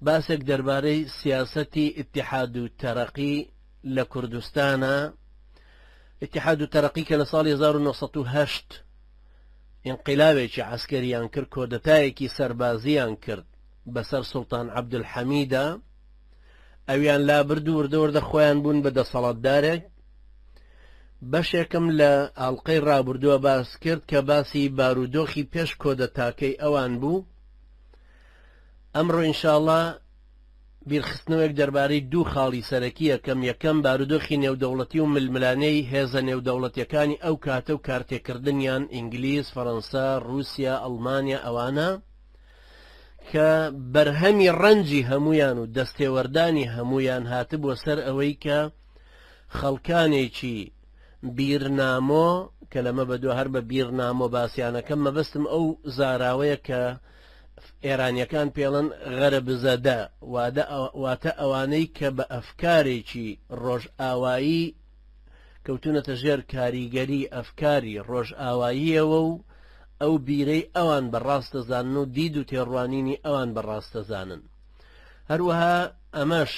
باسێک دەربارەی سیاسەتی ئیتیحاد و تەرەقی لە کوردستانە. ئیتیحاد و تەرەقی کە لە ساڵی 1970 ئینقلابێکی عەسکەریان کرد، کۆدەتایەکی سەربازیان کرد بەسەر سوڵتان عەبدولحەمیدا، ئەویان لابرد و وردە وردە خۆیان بوون بە دەسەڵاتدارێک. بەشێکم لە ئاڵقەی ڕابردووە باس کرد کە باسی بارودۆخی پێش کۆدەتاکەی ئەوان بوو. ئەمڕۆ ئینشاڵا بیرخستنەوەیەک دەربارەی دوو خاڵی سەرەکی یەکەم، یەکەم بارودۆخی نێودەوڵەتی و ململانێی هێزە نێودەوڵەتیەکانی ئەو کاتە و کارتێکردنیان، ئینگلیز، فەرەنسا، ڕووسیا، ئەڵمانیا، ئەوانە، کە بەرهەمی ڕەنجی هەموویان و دەستێوەردانی هەموویان هاتبووە سەر ئەوەی کە خەڵکانێکی بیرنامۆ، کە لەمە بەدوا هەر بە بیرنامۆ باسیانەکەم، مەبەستم ئەو زاراوەیە کە ئێرانیەکان پێڵن غەربزەدە، واتە ئەوانەی کە بە ئەفکارێکی ڕۆژئاوایی کەوتونەتە ژێر کاریگەری ئەفکاری ڕۆژئاواییەوە و ئەو بیرەی ئەوان بە ڕاست دەزانن و دید و تێڕوانینی ئەوان بە ڕاست دەزانن. هەروەها ئەمەش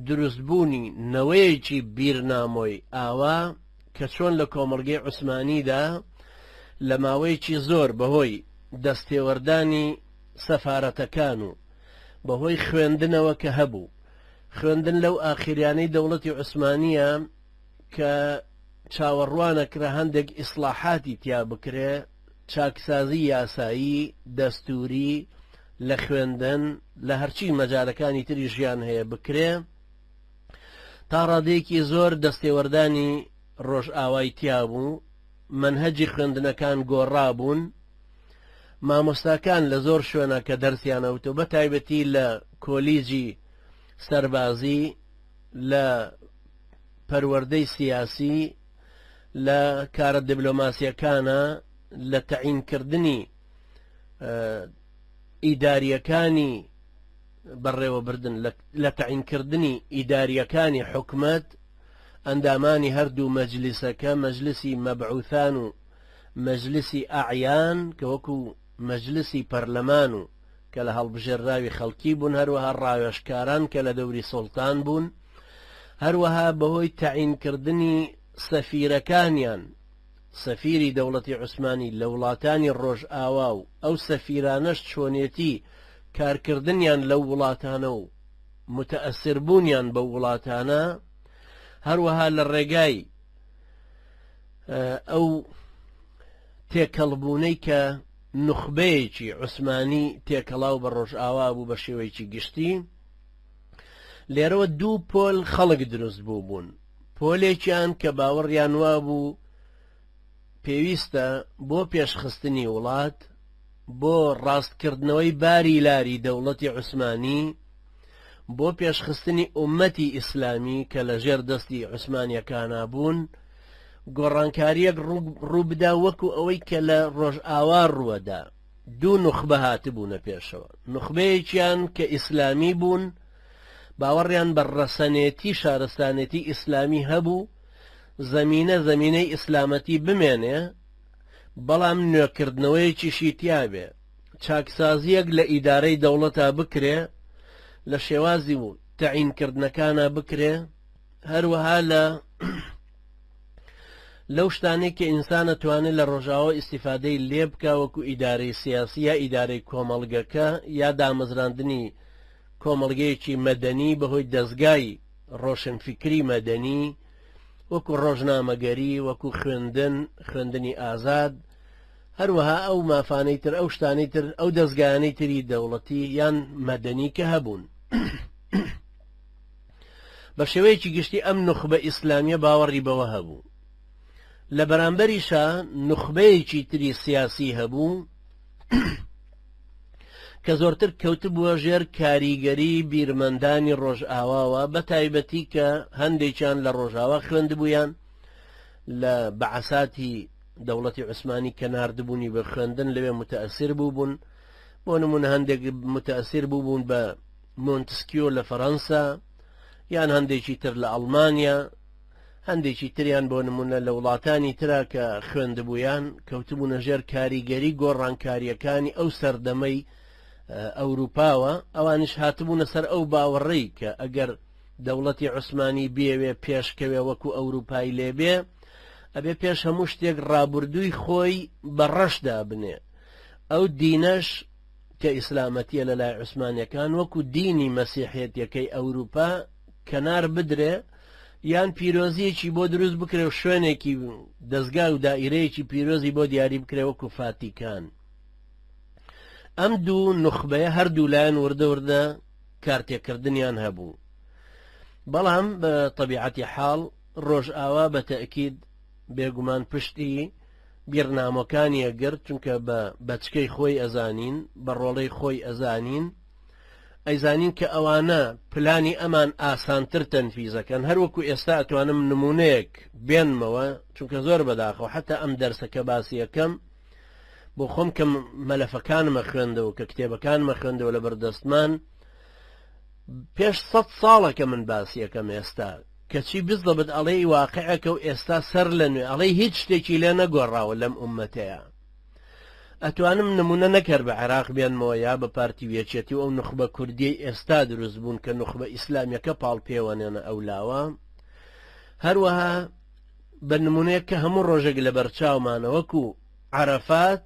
دروستبوونی نەوەیەکی بیرنامۆی ئاوا کە چۆن لە کۆمەڵگەی عوسمانیدا لە ماوەیەکی زۆر بەهۆی دەستێوەردانی سەفارەتەکان و بەهۆی خوێندنەوە کە هەبوو، خوێندن لەو ئاخیریانەی دەوڵەتی عوسمانییە کە چاوەڕوانەکرا هەندێک ئیسڵاحاتی تیا بکرێ، چاکسازی یاسایی، دەستووری، لە خوێندن، لە هەرچی مەجالەکانی تری ژیان هەیە بکرێ، تا ڕادەیەکی زۆر دەستێوەردانی ڕۆژئاوای تیا بوو، مەنهەجی خوێندنەکان گۆڕابوون، مامۆستاکان لە زۆر شوێنە کە دەرسیان ئەوتۆ بە تایبەتی لە کۆلیجی سەربازی، لە پەروەردەی سیاسی، لە کارە دیبلۆماسیەکانە، لە تەعینکردنی ئیداریەکانی بەڕێوەبردن، لە تەعینکردنی ئیداریەکانی حکومەت، ئەندامانی هەردوو مەجلیسەکە، مەجلسی مەبعوثان و مەجلسی ئەعیان کە وەکو مەجلسی پەرلەمان و کە لە هەڵبژێرراوی خەڵکی بوون، هەروەها ڕاوێژکاران کە لە دەوری سوڵتان بوون، هەروەها بەهۆی تەعینکردنی سەفیرەکانیان، سەفیری دەوڵەتی عوسمانی لە وڵاتانی ڕۆژئاوا و ئەو سەفیرانەش چۆنێتی کارکردنیان لەو وڵاتانە و متەئەسربوونیان بەو وڵاتانە، هەروەها لە ڕێگای ئەو تێکەڵبوونەی کە نوخبەیەکی عوسمانی تێکەڵاو بە ڕۆژئاوا بوو بە شێوەیەکی گشتی، لێرەوە دوو پۆل خەڵک دروست بوو بوون، پۆلێکیان کە باوەڕیان وابوو پێویستە بۆ پێشخستنی وڵات، بۆ ڕاستکردنەوەی باری لاری دەوڵەتی عوسمانی، بۆ پێشخستنی ئوممەتی ئیسلامی کە لە ژێر دەستی عوسمانیەکانا بوون، گۆڕانکاریەک ڕووبدا وەکو ئەوەی کە لە ڕۆژئاوا ڕووەدا. دوو نوخبە هاتبوونە پێشەوە، نوخبەیەکیان کە ئیسلامی بوون، باوەڕیان بە ڕەسەنێتی شارستانێتی ئیسلامی هەبوو، زەمینە زەمینەی ئیسلامەتی بمێنێ، بەڵام نوێکردنەوەیەکیشی تیابێ، چاکسازییەک لە ئیدارەی دەوڵەتا بکرێ، لە شێوازی و تەعینکردنەکانا بکرێ، هەروەها لە لەو شتانەی کە ئینسان ئەتوانێ لە ڕۆژاوا ئیستیفادەی لێ بکا وەکو ئیدارەی سیاسی یا ئیدارەی کۆمەڵگەکە یا دامەزراندنی کۆمەڵگەیەکی مەدەنی بەهۆی دەزگای ڕۆشنفیکری مەدەنی وەکو ڕۆژنامەگەری، وەکو خوێندن، خوێندنی ئازاد، هەروەها ئەو مافانەی تر، ئەو شتانەی تر، ئەو دەزگایانەی تری دەوڵەتی یان مەدەنی کە هەبوون. بە شێوەیەکی گشتی ئەم نوخبە ئیسلامیە باوەڕی بەوە هەبوو. لە بەرامبەریشا نوخبەیەکی تری سیاسی هەبوو کە زۆرتر کەوتبووە ژێر کاریگەری بیرمەندانی ڕۆژئاواوە، بە تایبەتی کە هەندێکیان لە ڕۆژاوا خوێندبوویان، لە بەعەساتی دەوڵەتی عوسمانی کە ناردبوونی بە خوێندن لەوێ متەئەسیر بووبوون، بۆ نموونە هەندێک متەئەسیر بووبوون بە مۆنتسکیۆ لە فەرەنسا، یان هەندێکی تر لە ئەڵمانیا، هەندێکی تریان بۆ نموونە لە وڵاتانی ترا کە خوێندبوویان کەوتبوونە ژێر کاریگەری گۆڕانکارییەکانی ئەو سەردەمەی ئەوروپاوە، ئەوانیش هاتبوونە سەر ئەو باوەڕەی کە ئەگەر دەوڵەتی عوسمانی بیەوێ پێشکەوێ وەکو ئەوروپای لێبێ، ئەبێ پێش هەموو شتێک ڕابوردووی خۆی بە ڕەش دابنێ. ئەو دینەش کە ئیسلامەتیە لە لای عوسمانیەکان وەکو دینی مەسیحیەتیەکەی ئەوروپا کەنار بدرێ یان پیرۆزیەکی بۆ دروست بکرێ و شوێنێکی دەزگا و دائیرەیەکی پیرۆزی بۆ دیاری بکرێ وەکو فاتیکان. ئەم دوو نوخبەیە هەردوو لایەن وردە وردە کارتێکردنیان هەبوو، بەڵام بە تەبیعەتی حاڵ ڕۆژئاوا بە تەئکید بێگومان پشتی بیرنامۆکانی ئەگرت، چونکە بە بەچکەی خۆی ئەزانین، بە ڕۆڵەی خۆی ئەزانین، ئەیزانین کە ئەوانە پلانی ئەمان ئاسانتر تەنفیزەکەن. هەروەکو ئێستا ئەتوانم نمونەیەک بێنمەوە، چونکە زۆر بەداخەوە حتا ئەم دەرسە کە باسی ئەکەم بۆ خۆم کە مەلەفەکانمە خوێندەوە، کە کتێبەکانمە خوێندەوە لە بەردەستمان پێش سەد ساڵە کە من باسیەکەم ئێستا، کەچی بزڵبت ئەڵێی واقعەکە و ئێستا سەر لە نوێ ئەڵێی هیچ شتێکی لێ نەگۆڕاوە لەم ئومەتەیە. ئەتوانم نمونە نەکەر بە عێراق بێنمەوە یا بە پارتی و یەکێتی و ئەو نوخبە کوردیەی ئێستا دروست بوون کە نوخبە ئیسلامیەکە پاڵ پێوەنێنە ئەو لاوە، هەروەها بە نمونەیەک کە هەموو ڕۆژێک لەبەرچاومانە وەکو عەرەفات،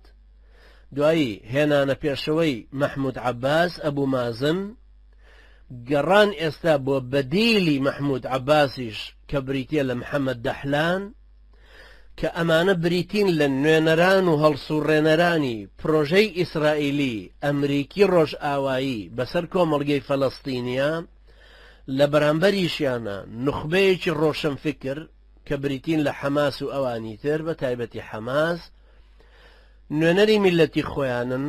دوایی هێنانە پێشەوەی مەحمود عەباس ئەبو مازن، گەڕان ئێستا بۆ بەدیلی مەحمود عەباسیش کە بریتیە لە محەمەد دەحلان، کە ئەمانە بریتین لە نوێنەران و هەڵسوڕێنەرانی پرۆژەی ئیسرائیلی ئەمریکی ڕۆژئاوایی بەسەر کۆمەڵگەی فەلەستینیا، لە بەرامبەریشیانە نوخبەیەکی ڕۆشنفکر کە بریتین لە حەماس و ئەوانی تر، بە تایبەتی حەماس، نوێنەری میللەتی خۆیانن،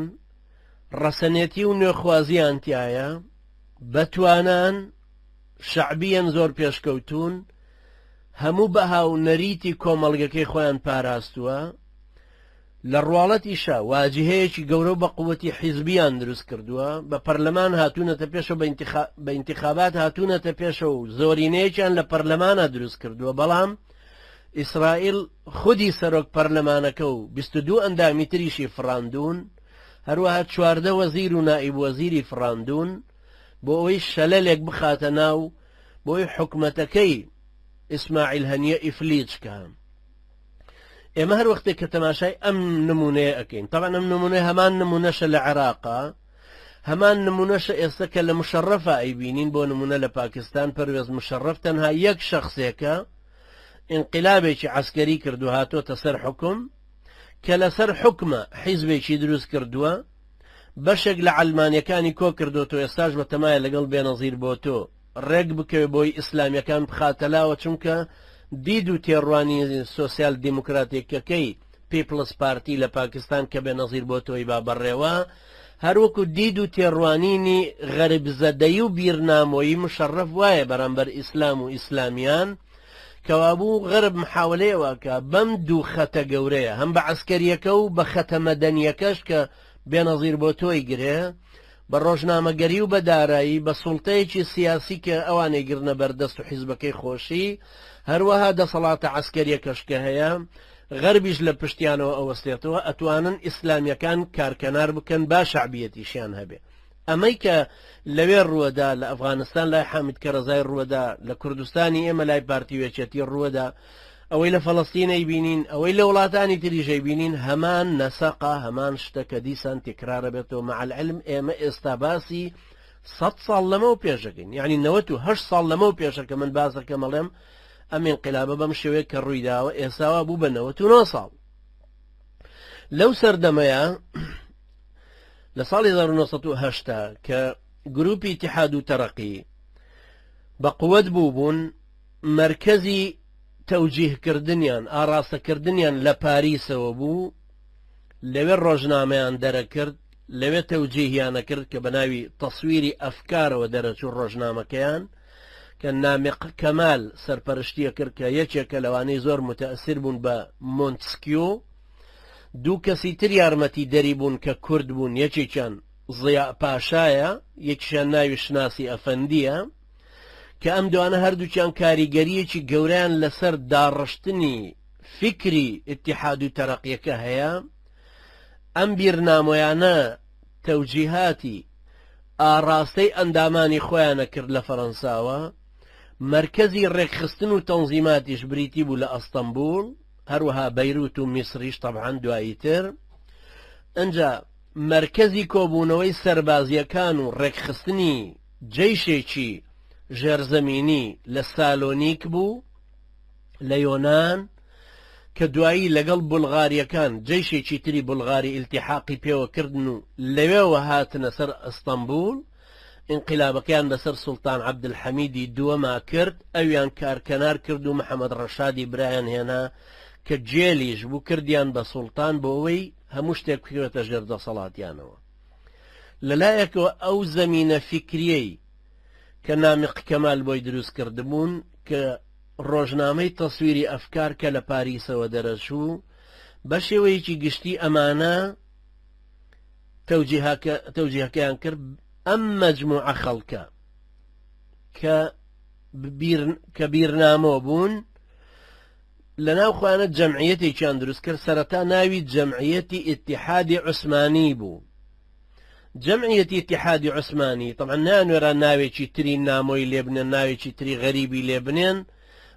ڕەسەنێتی و نوێخوازیان تیایە، بەتوانان، شەعبیەن زۆر پێشکەوتوون، هەموو بەها و نەریتی کۆمەڵگەکەی خۆیان پاراستووە، لە ڕواڵەتیشا واجیهەیەکی گەورە و بەقوەتی حیزبیان دروست کردووە، بە پەرلەمان هاتوونەتە پێشەوە، بە ئینتیخابات هاتوونەتە پێشەوە و زۆرینەیەکیان لە پەرلەمانا دروست کردووە، بەڵام ئیسرائیل خودی سەرۆک پەرلەمانەکە و 22 ئەندامی تریشی فڕاندوون، هەروەها 14 وەزیر و نائیب وەزیری فڕاندوون بۆ ئەوەی شەلەلێک بخاتە ناو بۆی حکومەتەکەی ئیسماعیل هەنیە ئیفلیج کە. ئێمە هەر وەختێک کە تەماشای ئەم نمونەیە ئەکەین، تەبعەن ئەم نمونەیە هەمان نمونەشە لە عێراقا، هەمان نمونەشە ئێستا کە لە مشەڕەفا ئەیبینین، بۆ نمونە لە پاکستان پەروێز مشەڕەف تەنها یەک شەخسێکە ئینقلابێکی عەسکەری کردو هاتۆتە سەر حکوم، کە لەسەر حکومە حیزبێکی دروست کردووە، بەشێک لە عەلمانیەکانی کۆ کردۆتەوە، ئێستاش بەتەمایە لەگەڵ بێنەزیر بۆتۆ ڕێک بکەوێ بۆی ئیسلامیەکان بخاتە لاوە، چونکە دید و تێڕوانینی سۆسیال دیموکراتیکەکەی پیپڵز پارتی لە پاکستان کە بێنەزیر بۆتۆی با بەڕێوە، هەروەکو دید و تێڕوانینی غەربزەدەیی و بیرنامۆیی مشەڕەف وایە بەرامبەر ئیسلام و ئیسلامیان، کەوابوو غەرب محاولەی ئەوە ئەکا بەم دوو خەتە گەورەیە هەم بە عەسکەریەکە و بە خەتە مەدەنیەکەش کە بێنەزیر بۆتۆی گرێ بە ڕۆژنامەگەری و بە دارایی بە سوڵتەیەکی سیاسی کە ئەوانەی گرنە بەردەست و حیزبەکەی خۆشی هەروەها دەسەڵاتە عەسکەریەکەش کە هەیە غەربیش لە پشتیانەوە ئەوەستێتەوە ئەتوانن ئیسلامیەکان کارکەنار بکەن با شەعبیەتیشیان هەبێ. ئەمەی کە لەوێ ڕووەدا، لە ئەفغانستان لای حامید کەرەزای ڕووەدا، لە کوردستانی ئێمە لای پارتی و یەکێتی ڕووەدا، ئەوەی لە فەڵەستین ئەیبینین، ئەوەی لە وڵاتانی تریش ئەیبینین، هەمان نەسەقە، هەمان شتە کە دیسان تکرار ئەبێتەوە، مع العلم ئێمە ئێستا باسی سەد ساڵ لەمەو پێش ئەکەین، یەعنی 98 ساڵ لەمەو پێشە کە من باس ئەکەم ئەڵێم ئەم ئینقلابە بەم شێوەیە کە ڕوویداوە ئێستا وا بوو بە 99 ساڵ. لەو سەردەمەیا لە ساڵی 1970 کە گروپی ئیتیحاد و تەرەقی بە قوت بوو بوون، مەرکەزی تەوجیهکردنیان ئاڕاستەکردنیان لە پاریسەوە بوو، لەوێ ڕۆژنامەیان دەرەکرد، لەوێ تەوجیهیانە کرد کە بە ناوی تەسویری ئەفکارەوە دەرەچوو ڕۆژنامەکەیان کە نامیق کەمال سەرپەرشتیە کرد کە یەکێکە لەوانەی زۆر متەئسیر بوون بە مۆنتسکیۆ. دوو کەسی تر یارمەتی دەری بوون کە کورد بوون، یەکێکیان زیا پاشایە، یەکیشیان ناوی شناسی ئەفەندییە، کە ئەم دوانە هەردووکیان کاریگەرییەکی گەورەیان لەسەر داڕشتنی فیکری ئیتیحاد و تەرەقیەکە هەیە. ئەم بیرنامۆیانە تەوجیهاتی. ئاڕاستەی ئەندامانی خۆیانە کرد لە فەرەنساوە، مەرکەزی ڕێکخستن و تەنزیماتیش بریتی بوو لە ئەستەنبوڵ، هەروەها بەیروت و میسریش تەبعەن دوایی تر. ئنجا مەرکەزی کۆبوونەوەی سەربازییەکان و ڕێکخستنی جەیشێکی ژێرزەمینی لە سالۆنیک بوو لە یۆنان کە دوایی لەگەڵ بولغارییەکان جەیشێکی تری بولغاری ئیلتیحاقی پێوە کردن و لەوێوە هاتنە سەر ئەستەنبوڵ ئینقیلابەکەیان بەسەر سوڵتان عەبدولحەمیدی دووەما کرد، ئەویان کارکەنار کرد و محەمەد ڕەشادی برایان هێنا کە گێلیش بوو کردیان بە سوڵتان بۆ ئەوەی هەموو شتێک بکەوێتە ژێر دەسەڵاتیانەوە. لەلایەکەوە ئەو زەمینە فیکریەی کە نامیق کەمال بۆی دروست کردبوون کە ڕۆژنامەی تەسویری ئەفکار کە لە پاریسەوە دەرەچوو بە شێوەیەکی گشتی ئەمانە تەوجیهەکەیان کرد ئەم مەجموعە خەڵکە کە کە بیرنامۆ بوون لە ناو خۆیانە جەمعیەتێکیان دروست کرد سەرەتا ناوی جەمعیەتی ئیتیحادی عوسمانی بوو جەمعیەتی ئیتیحادی عوسمانی طبعا نانوێرا ناوێکی تری نامۆی لێبنێن ناوێکی تری غەریبی لێبنێن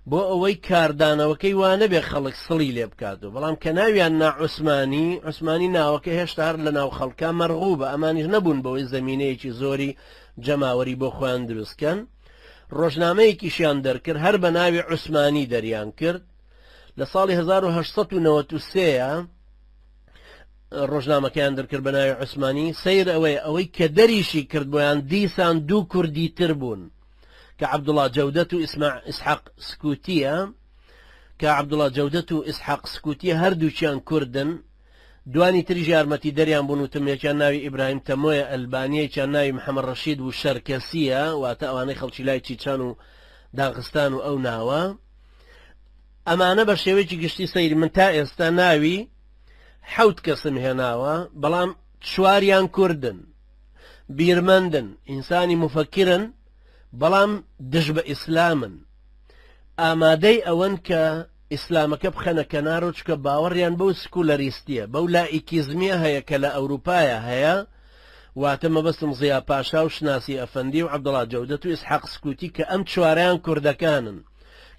بۆ ئەوەی کاردانەوەکەی وا نەبێ خەڵک سڵی لێ بکات و بەڵام کە ناویان نا عوسمانی عوسمانی ناوەکە هێشتا هەر لە ناو خەڵکا مەرغوبە ئەمانیش نەبوون بەوەی زەمینەیەکی زۆری جەماوەری بۆ خۆیان دروست کەن ڕۆژنامەیەکیشیان دەرکرد هەر بە ناوی عوسمانی دەریان کرد لە ساڵی 1893 ڕۆژنامەکەیان دەرکرد بە ناوی عوسمانی سیر ئەوەیە ئەوەی کە دەریشی کرد بۆیان دیسان دوو کوردی تر بوون کە عەبدوڵا جەودەت و ئیسحاق سکوتیە کە عەبدوڵا جەودەت و ئیسحاق سکوتیە هەردووکیان کوردن دوانی تریش یارمەتی دەریان بوون وتم یەکیان ناوی ئیبراهیم تەمۆیە ئەلبانیە یەکیان ناوی محەمەد ڕەشید بوو شەرکەسیە واتە ئەوانەی خەڵکی لای چیچان و داغستان و ئەو ناوە ئەمانە بە شێوەیەکی گشتی سەیری من تا ئێستا ناوی حەوت کەسم هێناوە بەڵام چواریان کوردن بیرمەندن، ئینسانی موفەکیرن، بەڵام دژ بە ئیسلامن، ئامادەی ئەوەن کە ئیسلامەکە بخەنە کەنارەوە، چونکە باوەڕیان بەو سکولەریستیە، بەو لائیکیزمیە هەیە کە لە ئەوروپایا هەیە، واتە مەبەستم زیا پاشا و شناسی ئەفەندی و عەبدوڵا جەودەت و ئیسحاق سکوتی کە ئەم چواریان کوردەکانن،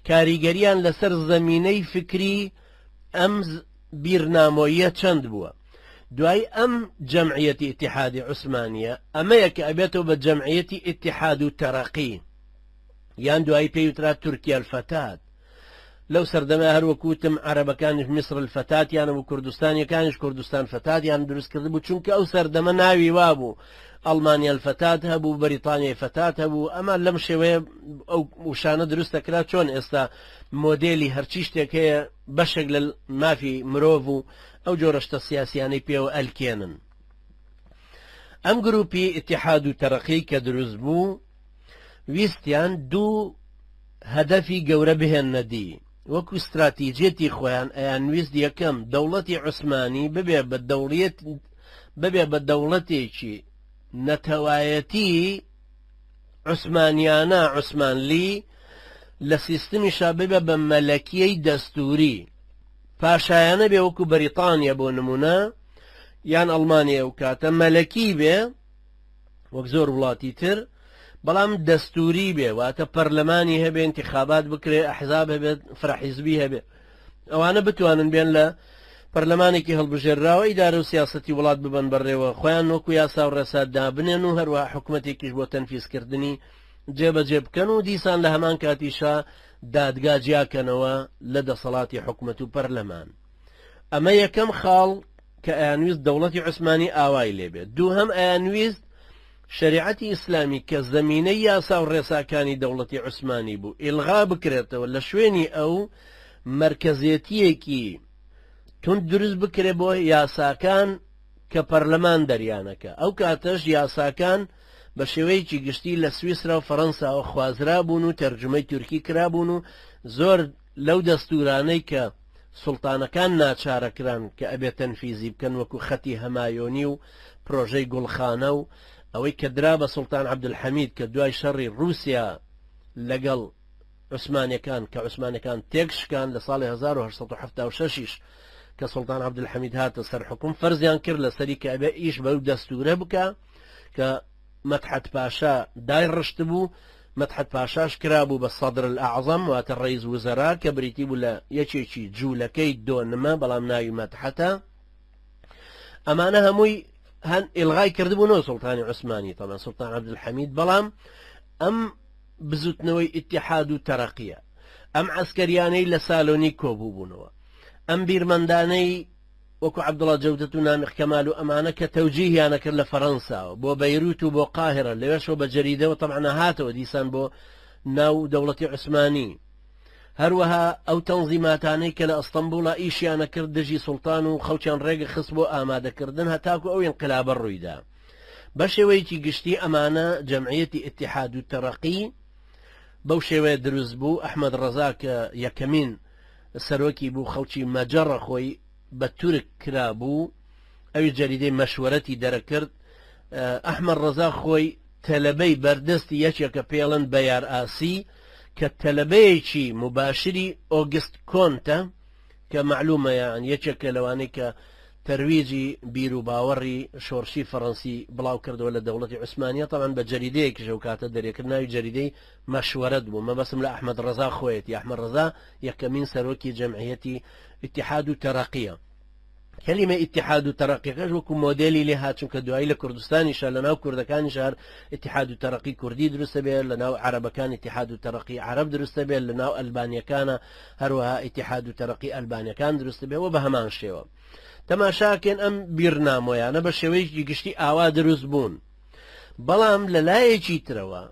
کاریگەریان لەسەر زەمینەی فکری ئەم بیرنامۆییە چەند بووە؟ دوای ئەم جەمعیەتی ئیتیحادی عوسمانیە ئەمەیە کە ئەبێتەوە بە جەمعیەتی ئیتیحاد و تەرەقی یان دوایی پێی وترا تورکیا الفتات لەو سەردەمە هەر وەکو وتم عەرەبەکانیش میسر الفتاتیان و کوردستانیەکانیش کوردستان فتاتیان دروست کردبوو چونکە ئەو سەردەمە ناوی وابوو ئەڵمانیا الفتات هەبوو بەریتانیای فتات هەبوو ئەمە لەم شێوەیە ئەو وشانە دروست دەکرا چۆن ئێستا مۆدێلی هەرچی شتێک هەیە بەشێک لە مافی مرۆڤ و ئەو جۆرە شتە سیاسیانەی پێوە ئەلکێنن. ئەم گروپی ئیتیحاد و تەرەقی کە دروست بوو ویستیان دوو هەدەفی گەورە بهێننە دی وەکو ستراتیجیەتی خۆیان ئەیانویست یەکەم دەوڵەتی عوسمانی ببێ بە دەوڵیەت ببێ بە دەوڵەتێکی نەتەوایەتی عوسمانیانە، عوسمانلی، لە سیستمیشا ببێ بە مەلەکیەی دەستووری، پاشایانە بێ وەکو بەریتانیا بۆ نموونە یان ئەڵمانیا ئەو کاتە مەلەکی بێ وەک زۆر وڵاتی تر بەڵام دەستووری بێ واتە پەرلەمانی هەبێ انتخابات بکرێ ئەحزاب هەبێت فرەحیزبی هەبێ ئەوانە بتوانن بێن لە پەرلەمانێکی هەڵبژێرراوە ئیدارە و سیاسەتی وڵات ببەن بەڕێوە، خۆیان وەکو یاسا و ڕێسا دابنێن و هەروەها حکومەتێکیش بۆ تەنفیزکردنی جێبەجێ بکەن و دیسان لە هەمان کاتیشا دادگا جیاکەنەوە لە دەسەڵاتی حکومەت و پەرلەمان. ئەمە یەکەم خاڵ کە ئەیانویست دەوڵەتی عوسمانی ئاوای لێبێت. دووهەم ئەیانویست شەریعەتی ئیسلامی کە زەمینەی یاسا و ڕێساکانی دەوڵەتی عوسمانی بوو ئیلغا بکرێتەوە لە شوێنی ئەو مەرکەزێتییەکی توند دروست بکرێت بۆ یاساکان کە پەرلەمان دەریانەکە ئەو کاتەش یاساکان بە شێوەیەکی گشتی لە سویسرا و فەرەنساوە خوازرابوون و تەرجومەی تورکی کرابوون و زۆر لەو دەستورانەی کە سوڵتانەکان ناچارەکران کە ئەبێ تەنفیزی بکەن وەکو خەتی هەمایۆنی و پرۆژەی گوڵخانە و ئەوەی کە درا بە سوڵتان عەبدولحەمید کە دوای شەڕی ڕووسیا لەگەڵ عوسمانیەکان کە عوسمانەکان تێک شکان لە ساڵی 1876 یش کە سوڵتان عەبدولحەمید هاتە سەر حکوم فەرزیان کرد لەسەری کە ئەبێ ئیش بەو دەستورە بکە کە مەدحەت پاشا دایڕشتبوو، مەدحەت پاشاش کرابوو بە صدر الاعظم واتە ڕەئیس وزەرا کە بریتی بوو لە یەکێکی جوولەکەی دۆنمە بەڵام ناوی مەدحەتە. ئەمانە هەمووی هەن ئیلغای کردبوونەوە سوڵتانی عوسمانی تەبعەن سوڵتان عەبدولحەمید، بەڵام ئەم بزوتنەوەی ئیتیحاد و تەرەقیە، ئەم عەسکەریانەی لە سالۆنیک کۆبووبوونەوە، ئەم بیرمەندانەی وەکو عەبدوڵا جەودەت و نامیق کەمال و ئەمانە کە تەوجیهیانە کرد لە فەرەنساوە بۆ بەیروت و بۆ قاهرە، لەوێشەوە بە جەریدەوە تەبعەن هاتەوە دیسان بۆ ناو دەوڵەتی عوسمانی. هەروەها ئەو تەنزیماتانەی کە لە ئەستەنبوڵا ئیشیانە کرد دژی سوڵتان و خەڵکیان ڕێگە خست بۆ ئامادەکردن هەتاکو ئەو ئینقلابە ڕوویدا. بە شێوەیەکی گشتی ئەمانە جەمعیەتی ئیتیحاد و تەرەقی بەو شێوەیە دروست بوو. ئەحمەد ڕەزا کە یەکەمین سەرۆکی بوو خەڵکی مەجەڕە خۆی بە تورک کرابوو، ئەویش جەریدەی مەشوەرەتی دەرەکرد. ئەحمەد ڕەزا خۆی تەلەبەی بەردەستی یەکێکە پێڵن بەیار ئاسی کە تەلەبەیەکی موباشری ئۆگست کۆنتە کە مەعلومە یان یەکێکە لەوانەی کە تەرویجی بیر و باوەڕی شۆڕشی فەڕەنسی بڵاو کردەوە لە دەوڵەتی عوسمانیە، تەبعەن بە جەریدەیەکیش ئەو کاتە دەرێکرد ناوی جەریدەی مەشوەرەت بوو، مەبەستم لە ئەحمەد ڕەزا خۆیەتی، ئەحمەد ڕەزا یەکەمین سەرۆکی جەمعیەتی ئیتیحاد و تەرەقیە. کەلیمە ئیتیحاد و تەرەقیەکەش وەکو مۆدێلی لێ هات، چونکە دوایی لە کوردستانیشا لە ناو کوردەکانیش هەر ئیتیحاد و تەرەقی کوردی دروستە بێ، لە ناو عەرەبەکان ئیتیحاد و تەرەقی عەرەب دروستە بێ، لە ناو ئەلبانیەکانە هەروەها ئیتیحاد و تەرەقی ئەلبانیەکان دروستە بێ و بە هەمان شێوە تەماشاکەن ئەم بیرنامۆیانە بە شێوەیەکی گشتی ئاوا دروست بوون. بەڵام لە لایەکی ترەوە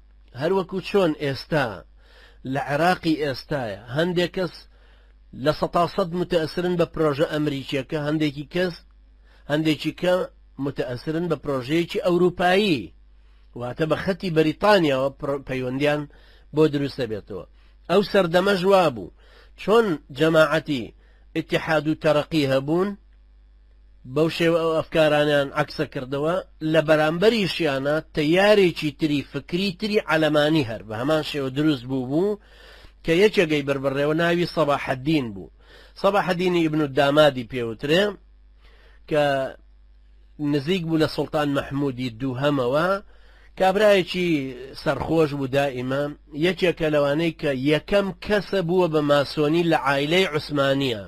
هەروەکو چۆن ئێستا لە عێراقی ئێستاە هەندێک کەس 100% متەئسرن بە پرۆژە ئەمریکیەکە، هەندێکی کەس هەندێکی کە متەئسرن بە پرۆژەیەکی ئەوروپایی، واتە بە خەتی بەریتانیاوە پەیوەندیان بۆ دروست دەبێتەوە. ئەو سەردەمەش وابوو چۆن جەماعەتی ئیتیحاد و تەرەقی هەبوون بەو شێوە ئەو ئەفکارانیان عەکسە کردەوە، لە بەرامبەریشیانە تەیارێکی تری فکری تری عەلەمانی هەر بە هەمان شێوە دروست بوو بوو کە یەکێگەی بربڕێوە ناوی سەباحەدین بوو، سەباحەدینی ئیبن الدامادی پێوترێ کە نزیک بوو لە سوڵتان مەحمودی دووهەمەوە، کابرایەکی سەرخۆش بوو دائیمە، یەکێکە لەوانەی کە یەکەم کەسە بووە بە ماسۆنی لە عایلەی عوسمانیە.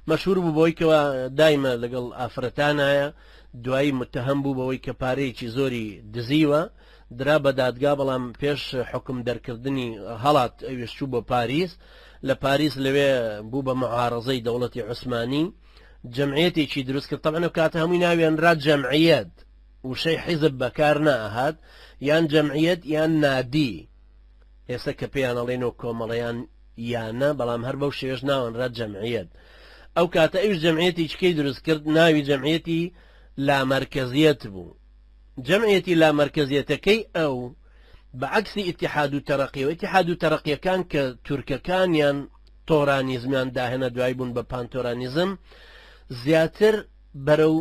مەشهور بوو بەوەی کەوا دایمە لەگەڵ ئافرەتانایە، دوایی متهم بوو بەوەی کە پارەیەکی زۆری دزیوە، درا بە دادگا، بەڵام پێش حوکم دەرکردنی هەڵات ئەویش چوو بۆ پاریس، لە پاریس لەوێ بوو بە معارەزەی دەوڵەتی عوسمانی، جەمعیەتێکی دروست کرد، تەبعەن ئەو کاتە هەمووی ناویان نرا جەمعیەت، وشەی حیزب بەکار نەئەهات، یان جەمعیەت یان نادی، ئێستا کە پێیان ئەڵێنەوە کۆمەڵەیان یانە، بەڵام هەر بەو شێوەش ناوەنرا جەمعیەت. ئەو کاتە ئەویش جەمعیەتێکی کەی دروست کرد، ناوی جەمعیەتی لامەرکەزیەت بوو. جەمعیەتی لامەرکەزیەتەکەی ئەو بە عەکسی ئیتیحاد و تەرەقیەوە، ئیتیحاد و تەرەقیەکان کە تورکەکانیان تۆرانیزمیان داهێنا دوای بوون بە پانتۆرانیزم، زیاتر بەرەو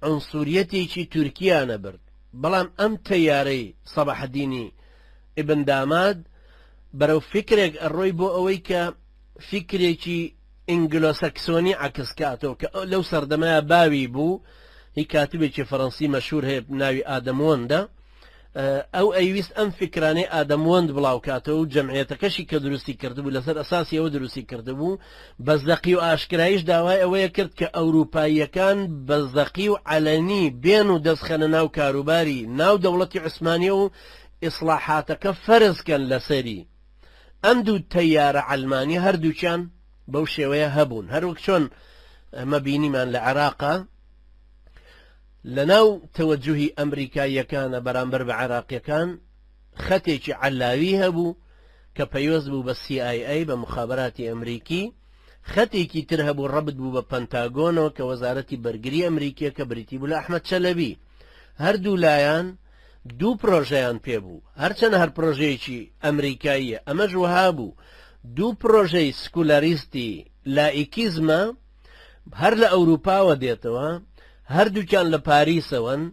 عنسوریەتێکی تورکیانە برد. بەڵام ئەم تەیارەی سەباحەدینی ئیبن داماد بەرەو فیکرێک ئەڕۆی بۆ ئەوەی کە فیکرێکی ئینگلۆسەکسۆنی عەکس کاتەوە کە لەو سەردەمەیە باوی بوو. هی کاتبێکی فەرەنسی مەشهور هەیە ناوی ئادەم وۆندە، ئەو ئەیویست ئەم فیکرانەی ئادەم وۆند بڵاو کاتەوە و جەمعیەتەکەشی کە دروستی کردبوو لەسەر ئەساسی ئەوە دروستی کردبوو. بە زەقی و ئاشکرایش داوای ئەوەیە کرد کە ئەوروپاییەکان بە زەقی و عەلەنی بێن و دەستخەنە ناو کاروباری ناو دەوڵەتی عوسمانیە و ئیسڵاحاتەکە فەرز کەن لەسەری. ئەم دوو تەیارە عەلمانی هەردووکیان بەو شێوەیە هەبوون، هەروەک چۆن ئەمە بینیمان لە عێراقا لەناو تەوەجوهی ئەمریکاییەکانە بەرامبەر بە عێراقیەکان خەتێکی عەلاوی هەبوو کە پەیوەست بوو بە CIA بە مخابراتی ئەمریکی، خەتێکی تر هەبوو ڕەبت بوو بە پەنتاگۆنەوە کە وەزارەتی بەرگری ئەمریکیە کە بریتی بوو لە ئەحمەد چەلەبی. هەردوو لایان دوو پرۆژەیان پێ بوو، هەرچەنە هەر پرۆژەیەکی ئەمریکاییە، ئەمەش وەها بوو، دوو پرۆژەی سکولاریستی لائیکیزمە هەر لە ئەوروپاوە دێتەوە، هەردووکیان لە پاریسەوەن،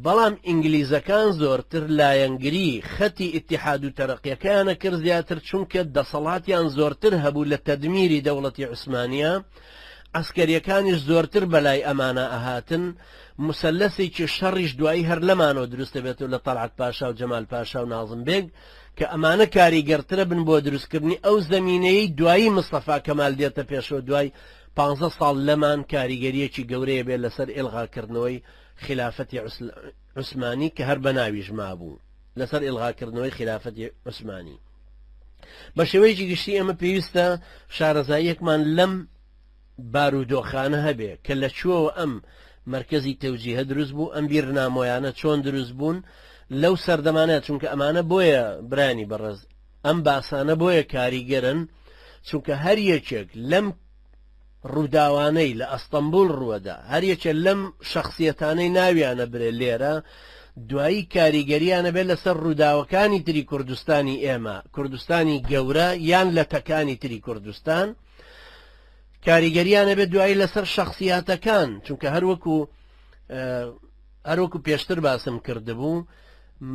بەڵام ئینگلیزەکان زۆرتر لایەنگری خەتی ئیتیحاد و تەرەقیەکەیانە کرد زیاتر، چونکە دەسەڵاتیان زۆرتر هەبوو لە تەدمیری دەوڵەتی عوسمانیە. عەسکەریەکانیش زۆرتر بەلای ئەمانە ئەهاتن، موسەلەسێکی شەڕیش دوایی هەر لەمانەوە دروست دەبێتەوە لە تەڵعەت پاشا و جەمال پاشا و نازم بێگ کە ئەمانە کاریگەرترە بن بۆ دروستکردنی ئەو زەمینەیەی دوایی مستەفا کەمال دێتە پێشەوە دوای پانزە ساڵ لەمان کاریگەریەکی گەورەیە بێت لەسەر ئیلغاکردنەوەی خیلافەتی عوسمانی کە هەر بەناویش مابوو لەسەر ئیلغاکردنەوەی خیلافەتی عوسمانی. بە شێوەیەکی گشتی ئێمە پێویستە شارەزاییەکمان لەم بارودۆخانە هەبێ کە لە کوێوە ئەم مەرکەزی تەوجیهە دروست بوو، ئەم بیرنامۆیانە چۆن دروست بوون لەو سەردەمانە، چونکە ئەمانە بۆیە برایانی بەڕێز ئەم باسانە بۆیە کاریگەرن، چونکە هەر یەکێک لەم ڕووداوانەی لە ئەستەنبوڵ ڕووەدا، هەر یەکێ لەم شەخسیەتانەی ناویانە برێ لێرە، دوایی کاریگەریانە بێت لەسەر ڕووداوەکانی تری کوردستانی ئێمە، کوردستانی گەورە یان لەتەکانی تری کوردستان، کاریگەریانە بێت دوایی لەسەر شەخسیاتەکان، چونکە هەروەکو هەروەکو پێشتر باسم کردبوو،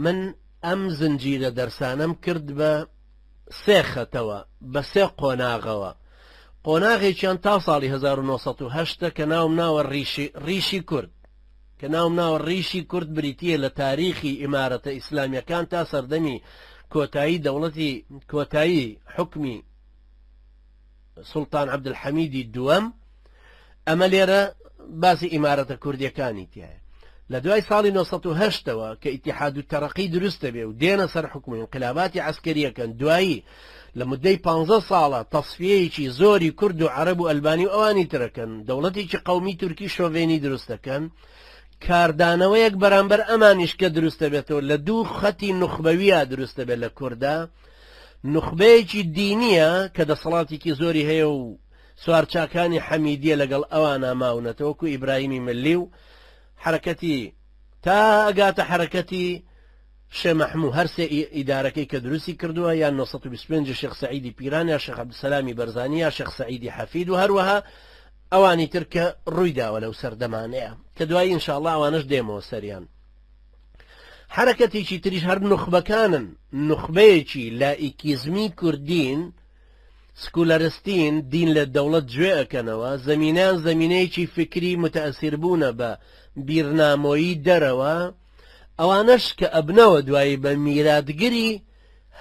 من ئەم زنجیرە دەرسانەم کرد بە سێ خەتەوە، بە سێ قۆناغەوە. قۆناغێکیان تا ساڵی 1970 کە ناوم ناوە ڕیشی ڕیشی کورد، کە ناوم ناوە ڕیشی کورد بریتییە لە تاریخی ئیمارەتە ئیسلامییەکان تا سەردەمی کۆتایی دەوڵەتی کۆتایی حوکمی سوڵتان عەبدولحەمیدی دووەم. ئەمە لێرە باسی ئیمارەتە کوردیەکانی تایە. لە دوای ساڵی 1970ەوە کە ئیتیحاد و تەرەقی دروست دەبێ و دێنە سەر حکوم و ئینقلاباتی عەسکەریەکەن، دوایی لە مدەی 15 ساڵە تەسفیەیەکی زۆری کورد و عەرەب و ئەلبانی و ئەوانی ترەکەن، دەوڵەتێکی قەومی تورکی شۆڤێنی دروست دەکەن، کاردانەوەیەک بەرامبەر ئەمانیش کە دروست دەبێتەوە لە دوو خەتی نوخبەویە دروست دەبێت لە کوردا، نوخبەیەکی دینیە کە دەسەڵاتێکی زۆری هەیە و سوارچاکانی حەمیدیە لەگەڵ ئەوانە ماونەتەوە وەکو ئیبراهیمی ملی و حەرەکەتی تا ئەگاتە حەرەکەتی شێ مەحموو هەر سێ ئیدارەکەی کە دروستی کردووە یان 925 شێخ سەعیدی پیران یا شێخ عەبدولسەلامی بەرزانی یا شێخ سەعیدی حەفید و هەروەها ئەوانی تر کە ڕووی داوە لەو سەردەمانەیە کە دوایی ئینشاءڵڵا ئەوانەش دێمەوە سەریان. حەرەکەتێکی تریش هەر نوخبەکانن، نوخبەیەکی لائیکیزمی کوردین، سکولەرستین، دین لە دەوڵەت جوێ ئەکەنەوە، زەمینەیان زەمینەیەکی فیکری متەئسیربوونە بە بیرنامۆیی دەرەوە، ئەوانەش کە ئەبنەوە دوایی بە میراتگری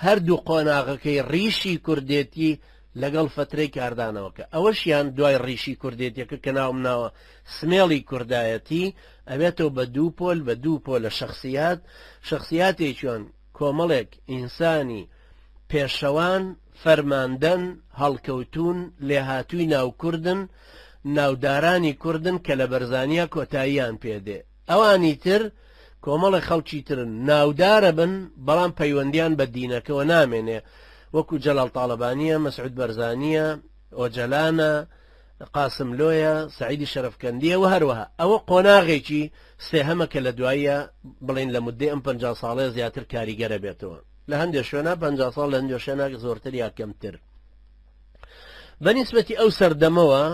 هەردوو قۆناغەکەی ڕیشی کوردێتی لەگەڵ فەترەی کاردانەوەکە، ئەوەشیان دوای ڕیشی کوردێتیەکە کە ناوم ناوە سمێڵی کوردایەتی، ئەبێتەوە بە دوو پۆل، بە دوو پۆلە شەخسیات، شەخسیاتێکیان کۆمەڵێک ئینسانی پێشەوان، فەرماندەن، هەڵکەوتوون، لێهاتووی ناو کوردن، ناودارانی کوردن کە لە بەرزانیا کۆتاییان پێ دێ. ئەوانی تر کۆمەڵێ خەڵکی ترن، ناودارە بن، بەڵام پەیوەندیان بە دینەکەوە نامێنێ، وەکو جەلال تاڵەبانییە، مەسعود بەرزانییە، ئۆجەلانە، قاسملۆیە، سەعیدی شەرەفکەندییە و هەروەها. ئەوە قۆناغێکی سێهەمە کە لە دواییە بڵێین لە موددەی ئەم 50 ساڵەیە زیاتر کاریگەرە بێتەوە. لە هەندێ شوێنا 50 ساڵ، لە هەندێ شوێنا زۆرتر یا کەمتر. بە نیسبەتی ئەو سەردەمەوە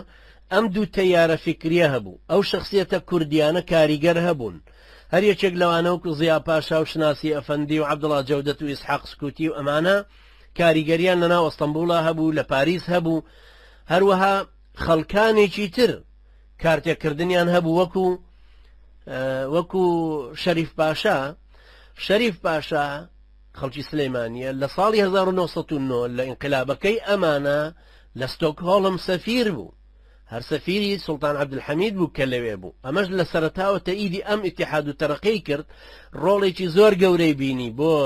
ئەم دوو تەیارە فیکریە هەبوو، ئەو شەخسیەتە کوردیانە کاریگەر هەبوون، هەر یەکێک لەوانە وەکو زیا پاشا و شناسی ئەفەندی و عەبدوڵا جەودەت و ئیسحاق سکوتی و ئەمانە کاریگەریان لەناو ئەستەنبوڵا هەبوو، لە پاریس هەبوو، هەروەها خەڵکانێکی تر کارتێکردنیان هەبوو وەکو وەکو شەریف پاشا. شەریف پاشا خەڵکی سلەیمانیە، لە ساڵی 1909 لە ئینقلابەکەی ئەمانە لە ستۆکهۆڵم سەفیر بوو، هەر سەفیری سوڵتان عەبدولحەمید بوو کە لەوێ بوو. ئەمەش لە سەرەتاوە تەئیدی ئەم ئیتیحاد و تەرەقیی کرد، ڕۆڵێکی زۆر گەورەی بینی بۆ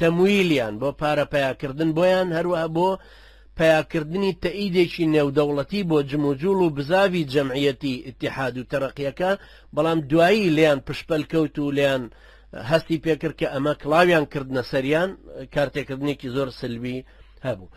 تەمویلیان، بۆ پارە پەیاکردن بۆیان، هەروەها بۆ پەیاکردنی تەئیدێکی نێودەوڵەتی بۆ جموجوڵ و بزاڤی جەمعیەتی ئیتیحاد و تەرەقیەکە، بەڵام دوایی لێیان پشپەل کەوت و لێیان هەستی پێکرد کە ئەمە کڵاویان کردنە سەریان، کارتێکردنێکی زۆر سلبی هەبوو.